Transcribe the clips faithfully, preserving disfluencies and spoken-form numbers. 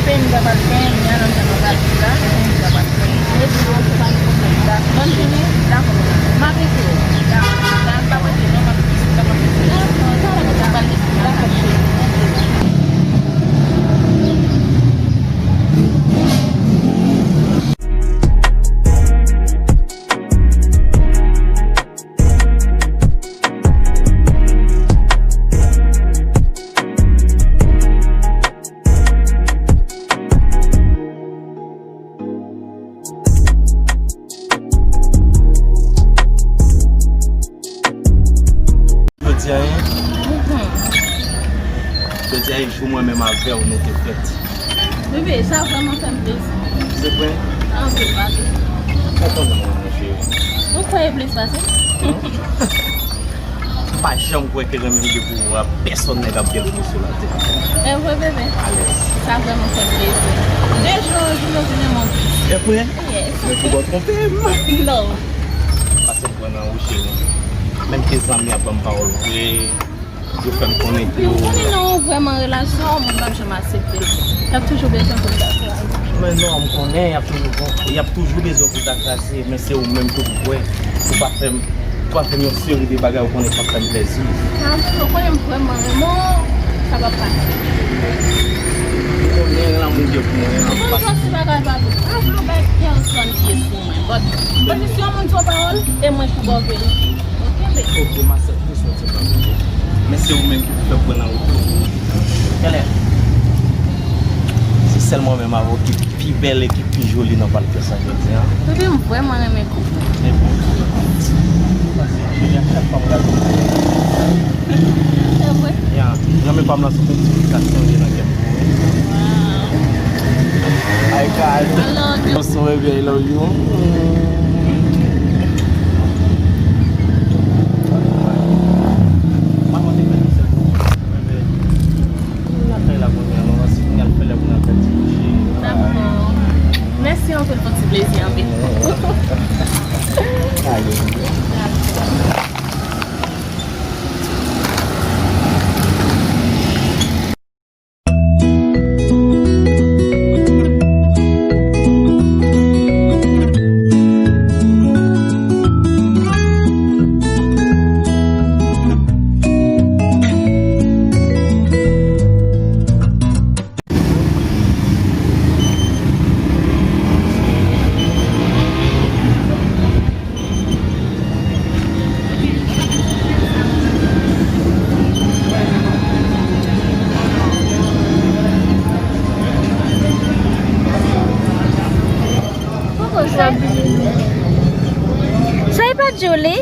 Fè m kapab fè, m nan nan sa nou gade la, m kapab fè. Epi bon, se pa yon pwoblèm. Dakò. Bòn jounen. Dakò. M ap ekri w. Dakò. Dakò. M ap ekri w. M ap ekri w. Dakò. Dakò. Dakò. Jodi a, hein? Mhm. Jodi a, e jou mwen menm avè w nou te fèt. Bebe, sa vrèman fè m plezi. Se vre? Anpil, papi. Sa tande mwen, mon cheri. Ou kwè e plis pase? Hmm? M pa janm kwè ke renmen m gen pou ou a, pèsonn nèg ap gen l plis sou latè. E vre, bebe? Alèz. Sa vrèman fè m plezi. De jou an jou, yo vin renmen w plis. E vre? Yes. Men fò w pa twonpe m. Non. Pase m pran nan ou, cheri. Menm ke zanmi ap ban m pawòl vre, yo fè m konnen ke yo. Ou konnen nan yon vrèman relasyon, moun p ap janm aksepte l. Y ap toujou bezwen pou l ta krasi. Men non, m konnen, y ap toujou, y ap toujou bezwen pou l ta krasi. Men se ou menm ke pou kwè, pou pa fè m, pou pa fè m yon seri de bagay ou konnen k ap fè m plezi. Sa, ou konnen m vrèman renmen w, sa p ap pase. Ou konnen lanmou gen pou mwen an. Ou konnen sa se bagay pa vre. Avlo bay pèsonn pye sou mwen. But, but si yon moun di w pawòl, e mwen ki ba w verite. Ok, baby? Ok, ma sè, plis mwen se pa vre. Men se ou menm ki pou fè pran nan wout ou. Kèlè? Se sèl mwen menm avè w ki pi bèl e ki pi joli nan paltè sa jodi a. Bebe, m vrèman renmen koup ou. E bon. Jodi a, chak fwa m gade w. Se vre? Ya, renmen pa m lan se yon ti pikas chanje nan kè m. Wow. Ay, God. I love you. Bonsoir, baby, I love you. Maman te fè nou sèl pou mwen, bebe. N ap fè la kounye a, non, paske kounye a l fè lè pou n al fè ti kouche. Dakò. Mèsi anpil pou ti plezi an, bebe. Ayo. Dakò. Sa e pa Julie?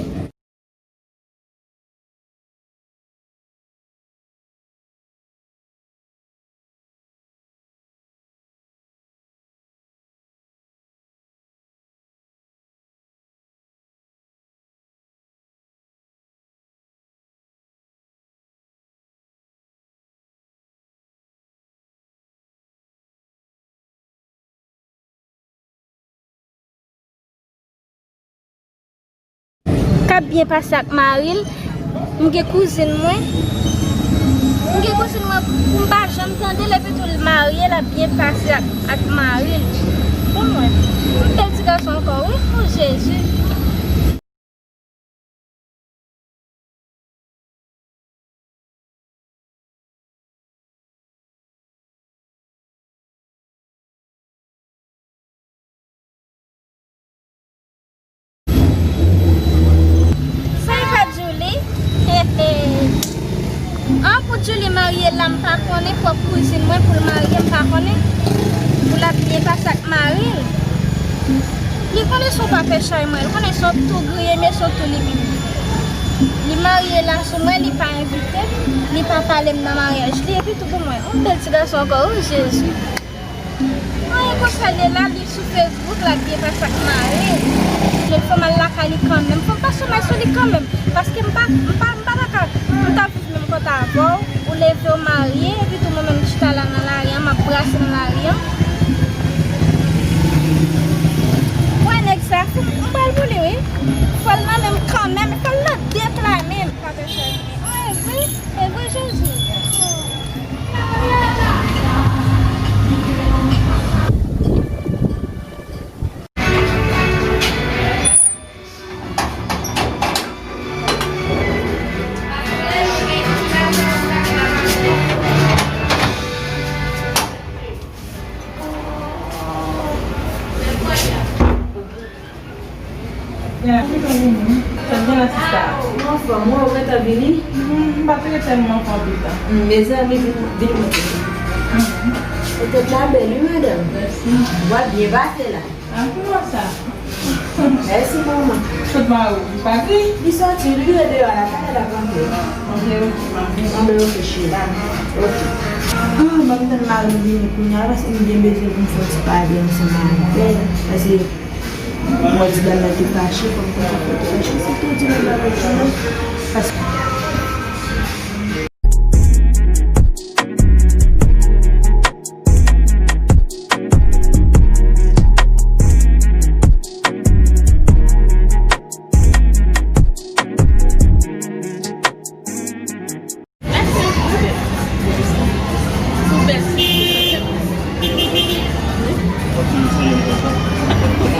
K ap byen pase ak mari l. M gen kouzin mwen. M gen kouzin mwen pou m pa janm tande l, epi tou l marye, l ap byen pase ak, ak mari l. Pou mwen, yon bèl ti gason ankò, wi. O Jezi! Sa e pa Julie? He, he. An, pou Julie marye la, m pa konnen, pwòp kouzin mwen pou l marye, m pa konnen. Pou l ap byen pase ak mari l. Li konnen se yon pa fè chay mwen, li konnen se yon tou griye, men se yon tou li vini. Li marye la sou mwen, li pa envite m, li pa pale m nan maryaj li, epi tou pou mwen. Yon bèl ti gason ankò, o Jezi. Anyen konsa l ye la, li sou Facebook, l ap byen pase ak mari l. Lòt fwa m al lakay li kanmenm. Fò m pase yon mèt sou li kanmenm. Paske m pa, m pa, m pa ta ka, m ta viv menm kote avè w. Ou leve w marye, epi tou mwen menm m chita la nan lari an, m ap brase nan lari an. Wè nèg sa, fou, m pral pou li wi. Fò l nan men m kanmenm, fò l nan de pla men m. Pa pè chèche. An, e vre, e vre Jezi. Oh. Maria, Maria, Sa gen la sista? Mwen anfòm, mwen ou gentan vini? M pa t rete m anfòm anpil tan. Mezanmi, vin, vin mwen. Ou tèt la bèl, wi, madanm. Mèsi. W ap byen pase la. Anpil wè sa. Mèsi, manman. Kot mari w? Li pa vin? Li sòti, li rete deyò la, talè l ap rantre. Anben, oke, manmi. Anben, oke, cheri. Oke. Ah, m ap tann mari m vini kounye a, paske m byen bezwen pou m fè yon ti pale ansanm avè l. Paske mwen di dam nan te fache, fò m konn sa fè l te fache. Se tou di nan bagay sa, non? Paske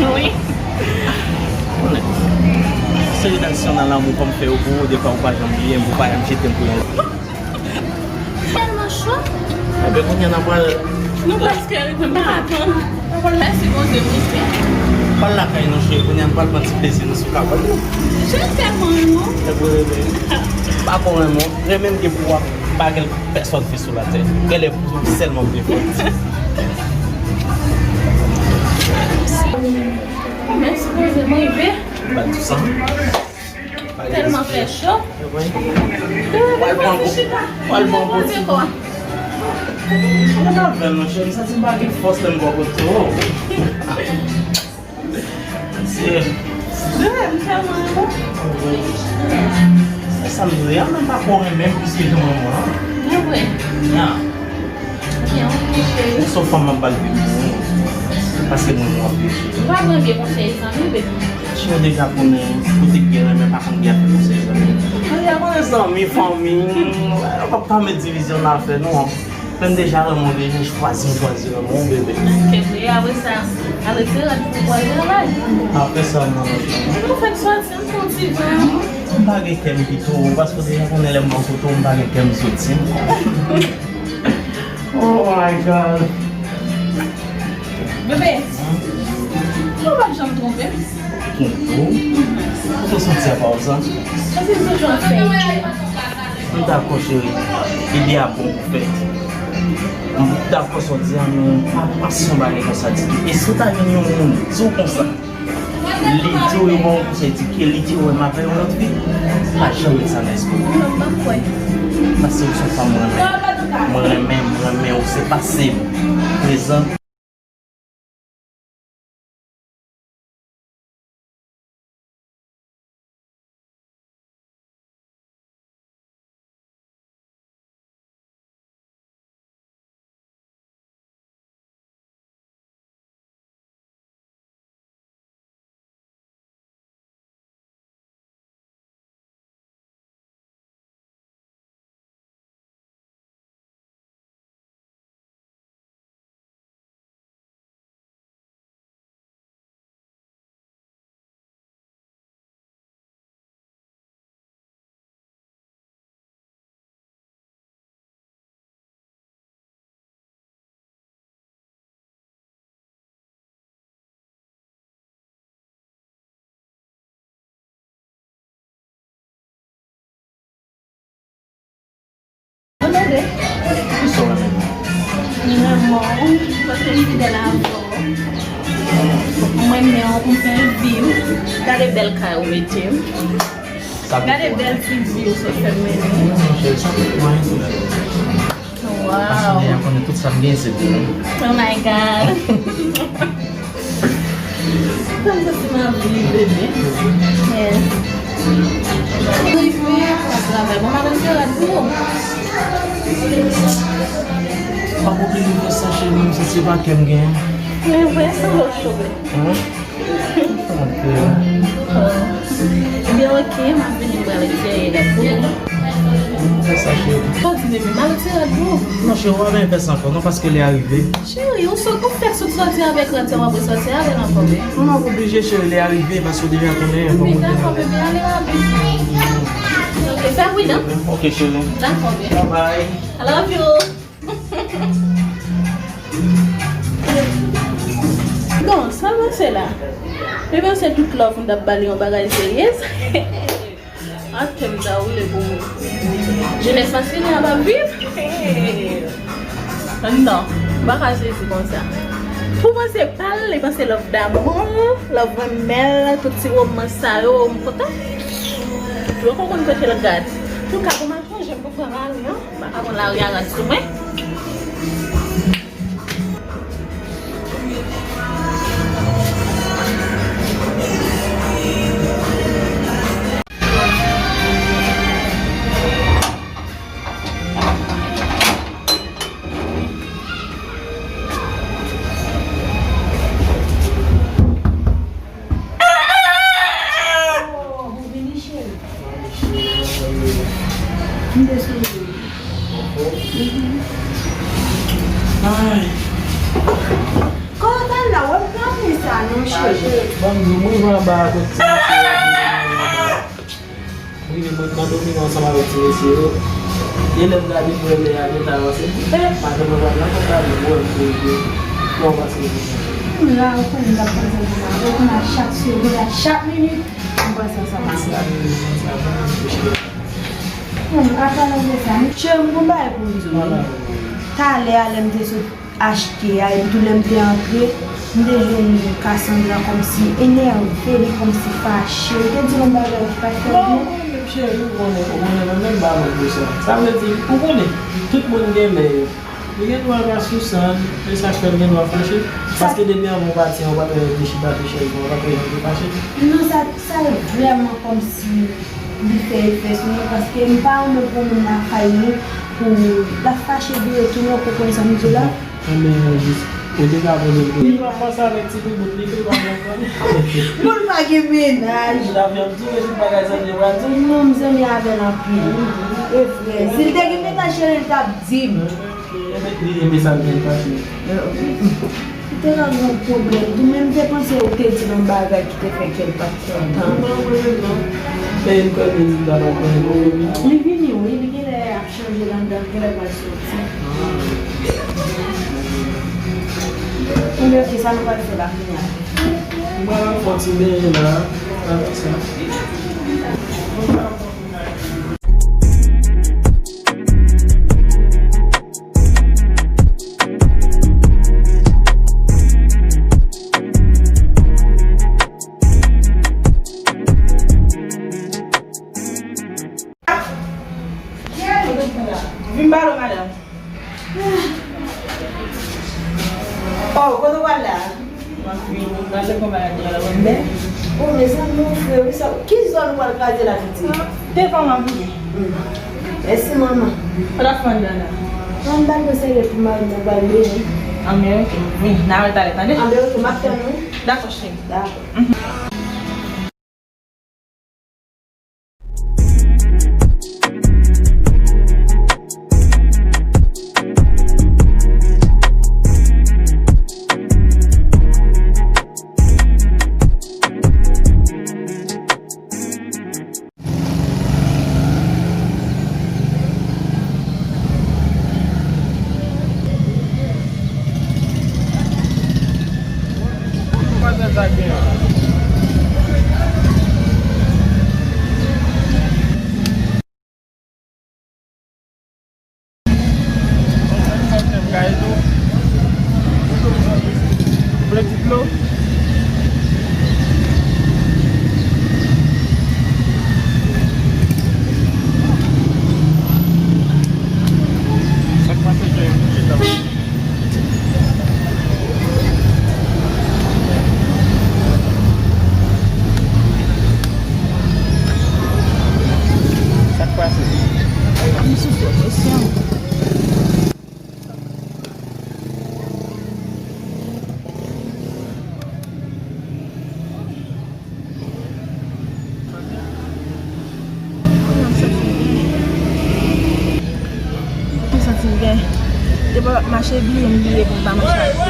Wi. Se redaksyon nan lanmou kòm fè yo pou ou, defwa ou pa janm bliye m, ou pa janm jete m pou yon lòt. Tèlman cho. Enben, kounye a n a pral. Nou prèske rive, m pa ka tann. Mèsi Bondye, wi. Pral lakay nou, cheri, kounye a n pral pran ti plezi nou sou kabòn nou. Jan m tèlman renmen w. Enben, pa bon renmen w. Renmen m gen pou w ap bagay pèsòn fi sou latè. Genlè pou ou sèlman m gen fòt. Mèsi Bondye, m rive. Ba l tou sa. Tèlman fè cho. Wè. Wè, bon, wè, bon, bon, ti. Mwen pa vle non, cheri, m santi m pa gen fòs lè m bò kote w. Mesye. Wi, m tèlman renmen w. Se sa m di a, men m pa ko renmen m plis ke jan mwen renmen w an. Nan vre? Ya. Ou se yon fanm m ap ba l pi bon. Paske mwen mwen ap veye. Ou pa pran vye konsèy zanmi, baby. Si w deja konnen, kote k gen renmen, pa konn gen afè konsèy zanmi. Ou deja konnen zanmi, fanmi, w ap pa met divizyon nan afè nou an. Lè m deja renmen w, deja chwazi m chwazi renmen w, bebe. Kè vre, apre sa, al retire rad pou w al travay. Apre sa, non, non. Ou fèk sòti, m fè yon ti van. M pa gen kè m kite w, paske w deja konnen lè m bò kote w, m pa gen kè m soti. Oh my God. Bebe, ou p ap janm twonpe m. Twonpe w? Ou te santi a pa w sa? Paske m toujou ap fè ide. M dakò, cheri. Ide a bon pou fèt. M dakò sa w di a, men pa panse yon bagay konsa ditou. E si w ta jwenn yon moun di w konsa, li di w yo ba w yon konsèy, di ke li di w wè m avè yon lòt fi, pa janm met sa nan lespri w. Non, m pa kwè. Paske ou se yon fanm mwen renmen. Mwen renmen, mwen renmen ou, se pase m. Prezan. Mwen renmen w, paske m fidèl avè w. Mwen renmen w, m fè vi w. Gade bèl kay ou mete m. Gade bèl ti vi w sot fè m mennen. Wow. Paske deja konnen tout sa m gen se pou ou. Oh my God. Sa m santi m ap viv, bebe. Yes. Rive, pa travay. Bon, madanm se rad pou ou. Pa oblije fè sa, cheri, menm si se pa kè m gen. Men vre, sa w cho vre. Hein? Ok. Ebyen, ok, m ap vini, m pral retire rad pou ou. Fè sa, cheri. Sa w di, bebe, m al retire rad pou ou. Non, cheri, ou pa bezwen fè sa ankò, non, paske lè a rive. Cheri, ou sot, ou fèk sot sòti avèk rad sa, w ap resòti avè l ankò, bebe. Non, m ap oblije, cheri, lè a rive, paske w deja konnen, fò m oblije. Dakò, bebe, ale rapid. Ok, fè pridan. Ok, cheri. Dakò, bebe. Bye bye. I love you. Bon, sa pase la? Li panse tout love m t ap ba li yon bagay serye. Atè m ta woule pou mwen. Jenès maskilin ap ap viv. Non, m pa ka sezi konsa. Pou panse pa l, li panse love damou, love renmen l, tout ti romans sa yo, m kontan. Yo konn kote l gad. Touka, pou m al chanje, m pou pran lari an. M pa ka pran lari a rad sou mwen. M te sou. Ay. Kòman w t al la? W ap kanpe sa non, cheri. Ban m di w, m rive anba a kot ti mesye yo. M rive mwen nan domine ansanm avèk ti mesye yo. Elèv la vin wè lè a gentan avanse. M di, "Eh, madanm mwen pa t la konn pale, bon, m te di, bon, pase." M la, ou konnen m t ap panse ansanm avè w, ou konnen a chak segonn, a chak minit, m panse ansanm avè w. Bon, apalan de sa, cheri, m gon bagay pou m di w. Talè a, lè m te sot achte a, epi tou lè m te antre, m te jwenn Cassandra kòmsi enève, li kòmsi fache. Ou te di l yon bagay ki pa t fè l byen? Non, mwen menm cheri, ou konnen, ou konnen mwen menm m pa moun pou sa. Sa vle di, ou konnen, tout moun gen lè yo. Li gen dwa pa sou san, e sa k fè l gen dwa fache. Paske depi anvan w pati an, ou pa t wè reflechi pa tou cheri, ou pa t wè yon fache. Non, sa, sa vrèman kòmsi li fè efè sou mwen, paske m pa renmen pou moun lakay nou, pou l ap fache vire tounen, ou konprann sa m di w la? Enben, jis, ou te ka poze l pou li. Li pa panse avèk ti boubout li, li pa konprann. Pou l pa gen mennaj. Li t ap janm di, men tout bagay sa, li pral di. Non, m zanmi avè l anpil. E vre. Si l te gen mennaj, cheri, l t ap di m. Li renmen sa l te fache. Li te ka gen yon pwoblèm tou, men m te panse ou te di l yon bagay ki te fè kè l pa t kontan. Non, mwen menm non. Men m kwè l te di l ta pa konnen pou li. Li vini wi, li genlè ap chanje l anndan, genlè pral soti. Ebyen, ok, sa nou pral fè la kounye a? M pral al fè yon ti benyen la, apre sa. Vin balo, madanm. Oh, kote w pral la? M ap vin, m pral dekonn bagay la, m bè. Oh, mezanmi, mon frè, wi, sa, ki zòn ou pral kraze la, pitit? Devan m ap vini. Hmm. Mèsi, manman. Ou t ap fè anndan la? Manman, m pral pran sèvyèt pou mari m nan, pral benyen. Anben, ok, m vini. N a wè talè, tande? Anben, ok, m ap tann ou. Dakò, cheri. Dakò. Sa k pase? M sou fè presyon. Mwen santi m byen. Depi w ap mache, bliye m bliye pou m pa mache ak ou.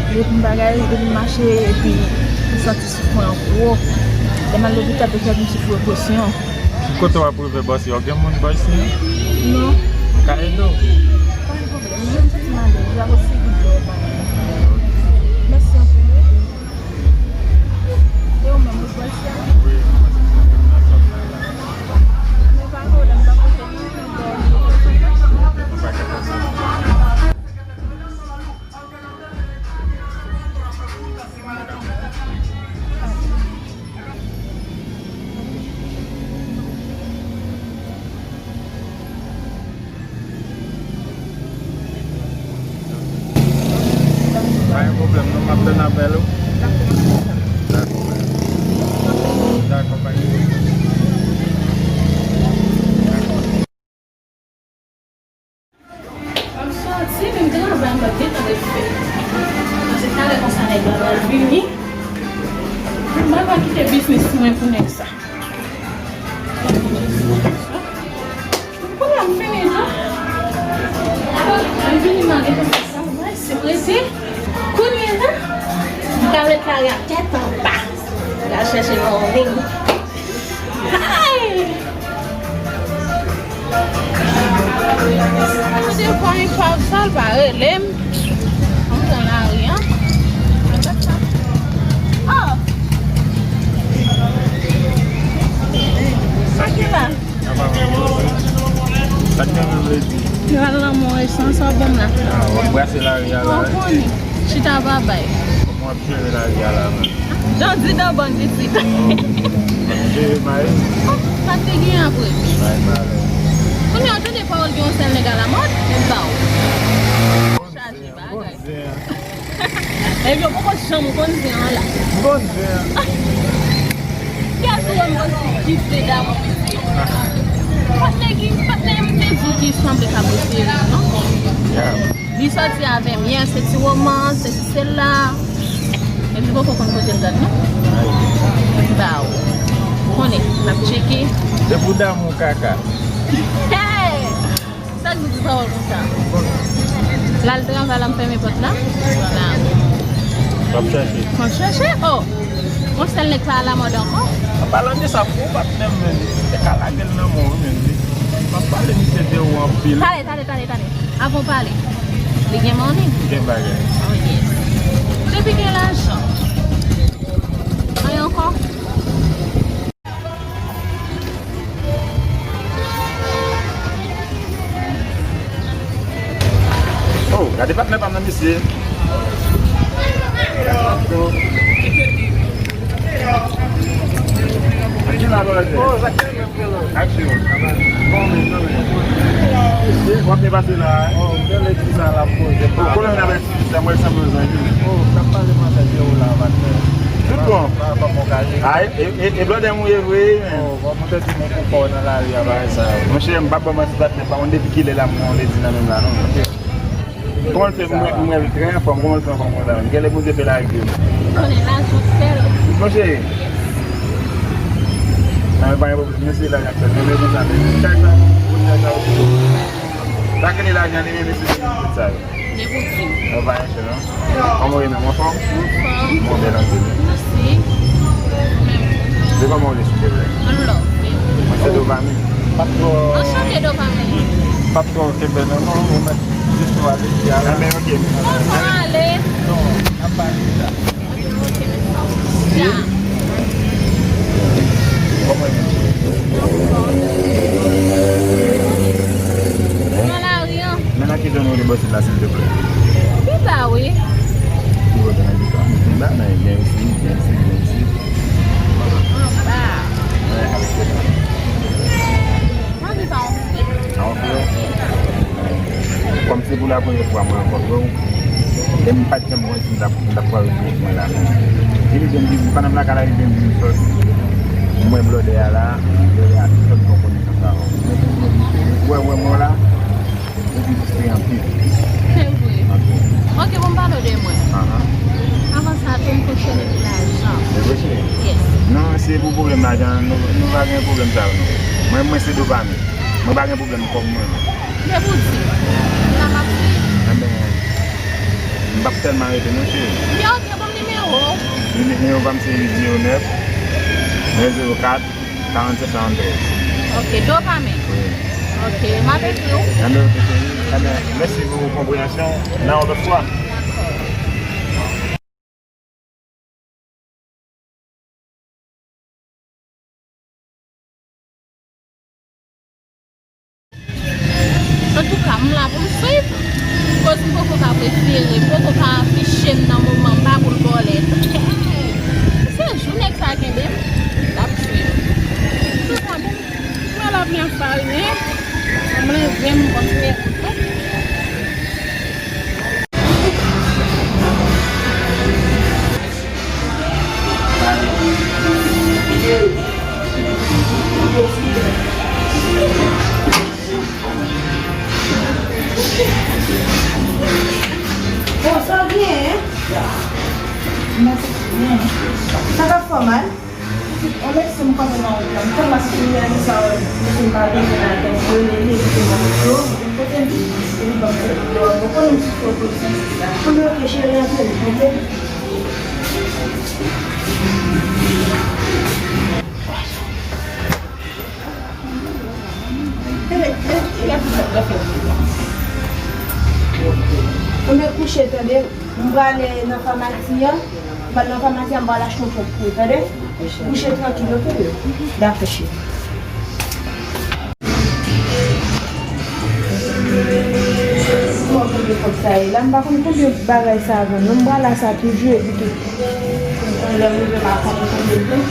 Bliye pou m bagay, depi m mache, epi m santi souf mwen gwo. Lè m al lopital, doktè di m sou fè presyon. Ki kote w ap rive bò si w gen moun bò isi? Non. M ka ede w? Pa gen pwoblèm. Mwen menm santi m alèz. Wi, avèk sou goud lè w pa. Mèsi anpil, wi. Pa gen pwoblèm, non, m ap tann apèl ou. Dakò, bye. Dakò, bye. M ap soti, men m te nan bay m ap gentan ret fè. Paske talè konsa nèg la pral vini. M pa ka kite biznis mwen pou nèg sa. Kounye a m fini tou. M vini, m a gentan fè sa, m bay se prese. Kounye a, m ka ret la ri a tèt anba. M ka chèche nan yon lig. Ay! Mwen te fè yon pa sa, l pa rele m. Mwen pran lari an. Mwen tèt sa. Oh! Sa ki la? Sa k gen menm ledi? Yo al nan mwen resan sa w ban m la. Ah, w ap brase lari a la. Ou konnen. Chita pa bay. Kòman w ap jere lari a la menm? Jan di nan bann isit. W ap jere may. Pa t te gen apre. Bay malè. Kounye a, w tande pawòl gen yon sèl nèg alamòd, men m ba w. Chaje bagay. Ebyen, w poko janm konn zen an la. M konn zen an. Kèl sou wè m konn si kif de damou mesye. Patnè ki, patnè m te di ki sanble ka prefere, non? Yeah. Li soti avè m yè, se ti woman, se ti sèl la. Epi poko konn kote l sot, non? Ay. Ba w. Konnen, n ap tcheke. Se pou damou kaka. Hey! Sa k di ti pawòl konsa? L al travay la, m fèmen pòt la. Vwala. W ap chèche. M ap chèche? Oh! Yon sèl nèg pa alamòd ankò? An palan de sa, pou patnè m menm, li te ka lage l nan men w menm, wi. M ap pale misye de ou anpil. Tande, tande, tande, tande. Avan w pale, li gen money? Gen bagay. Oh, yes. Depi gen lajan. Anyen ankò? Oh, gade patnè pa m nan, mesye. Ak ki la, brother? Ak yo. Bon, men, bon, men. Mesye, w ap byen pase la, hein? Oh, m te vle di sa la poze. Konnen w nan Sa mwen sanble zanmi. Oh, m t ap pale m avèk yo la, patnè. Tout bon. Pa, pa, pa bon kare. A, e, e, e blòdè m ou ye vre, men. Oh, bon, mwen te di mwen pou kò nan lari a, bagay sa yo. Monchè, m p ap ban manti, patnè, pa konn depi kilè la m pran yon ledi nan men m la, non. Kòman l fè, m wè, m wè l trè anfòm, kòman l fè anfòm konsa? Genlè Bondye fè l avèk li. Konnen lajan sèl. Monchè. Nan men pa gen pwoblèm, mesye lajan sèl. Men men konsa, men chak sa, pou chak sa, ou. Sa k rele lajan li menm, mesye, se tout sa yo. Depi w di. Mwen pa enche non. Kòman w ye menm, anfòm? Anfòm. Bon, bèl anpil. Mèsi. Ou menm? Se kòman w ye, silvouplè? Ann love. Mwen se Dopamine. Pa twò. Anchante, Dopamine. Pa twò kenbe non, non, ou mèt jis nou ale, di a la. Anben, ok. Bon, bon, ale. Non, n ap pale pita. Nan lari an. Men nan ki zòn ou te bò sit la, silvouplè? Pita, wi. Ki kote nan pita? Anba, nan gen isi, gen isi, gen isi. Anba. Mwen, avèk kèk. Mwen viv a yon frè. A yon frè? Kòm se pou la premyè fwa mwen rankontre w, e m pa t janm konn si m t ap, m t ap pral retwouve w la menm. Epi m di, pandan m lakay la, epi m di m sòti, m wè blòdè a la, blòdè a sòt fè konesans avè w. Mwen, mwen, mwen, wè, wè, mwen la, epi se anpil. Se vre. Anpil. Ok, bon, m pale w de mwen. Ahan. Avan sa, tou m fonksyone pou lajan. Se vre, cheri? Yes. Non, se pou pwoblèm lajan, nou, nou pa gen pwoblèm sa yo, non. Mwen, mwen, se Dopamine. Mwen pa gen pwoblèm kòb mwen non. Depi w di m, sa m ap swiv. Enben, m p ap tèlman rete non, cheri. Byen, ok, ban m nimewo w. Nimewo pa m se uit zewo nèf, nèf zewo kat, karannsenk swasantrèz. Ok, Dopamine. Wi. Ok, m ap ekri w. Enben, ok, cheri. Enben, mèsi pou konpreyansyon. Nan yon lòt fwa. Dakò. Antouka, m la pou m swiv. Koz m poko ka prefere, m poko ka afiche m nan moman m pa pou l bòlèt. Se jou nèg sa kenbe m, l ap swiv. Antouka, bon, m wè lapli ap farinen, m leve, m kontinye wout mwen. Mèsi. Sa pa fè w mal? Pitit, yon medsen m kanpe nan wout la. M tèlman sezi, m reyalize sa, medsen m pa bezwen atann. Yo rele, yo rele, yo rele, yo rele. Kote m vini? Yo ban m sèvis deyò. Bon, konnen m sou foto, se sa. Konnen, ok, cheri, antre, antre. Mwen kouche, tande. M prale nan famasi an. M prale nan famasi an, m prale achte yon kèk pou ou, tande. Kouche trankil, ok? Dakò, cheri. Mwen konbyen kòb sa ye la, m pa konn konbyen bagay sa vann non, m prale la sa toujou epi tou. Lè m rive m ap konn konbyen l vann.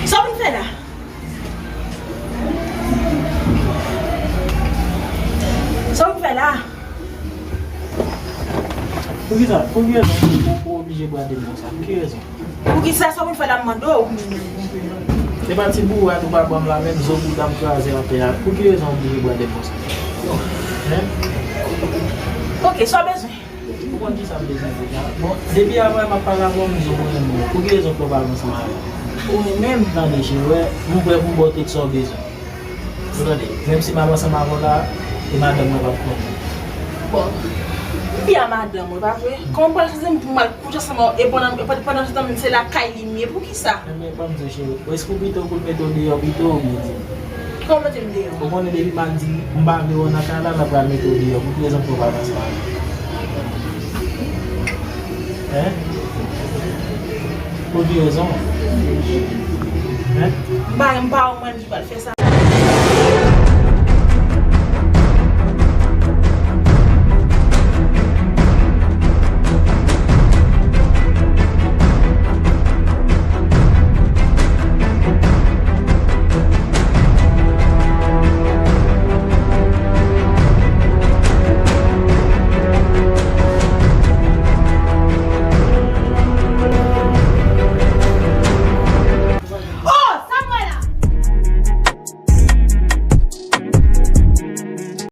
Sa w vin fè la? Sa w vin fè la? Poukisa, pou ki rezon ou, ou oblije bwade m konsa? Pou ki rezon? Poukisa, sa w vin fè la, m mande w? Se pa ti bouwo a tou pa ban m la, menm zo bout a m kraze atè a. Pou ki rezon ou oblije bwade m konsa? Hein? Ok, sa w bezwen? Ou konn kisa m bezwen deja? Bon, depi avan m ap pale avè w, m di w mwen renmen w. Pou ki rezon ke w pa al ansanm avè m? Ou renmen m? Tande, cheri, wè, m prè pou m ba w tout sa w bezwen. Ou tande? Menm si m al ansanm avè w la, e madanm mwen p ap konnen. Bon, fi a madanm ou, pa vre? Kòman m pral chwazi m pou m al kouche ansanm avè w, e pandan, e pandan, pandan se tan menm se lakay li m ye, poukisa? Enben, ban m di w, cheri, èske w pito pou l mete w deyò pito oubyen di m? Kòman mete m deyò? Ou konnen depi m al di m pa vle wè w nan kay la, l ap pral mete w deyò. Pou ki rezon pou w pa al ansanm avè l? Hein? Pou ki rezon? Hein? M pa, m pa wè mwen ki pral fè sa.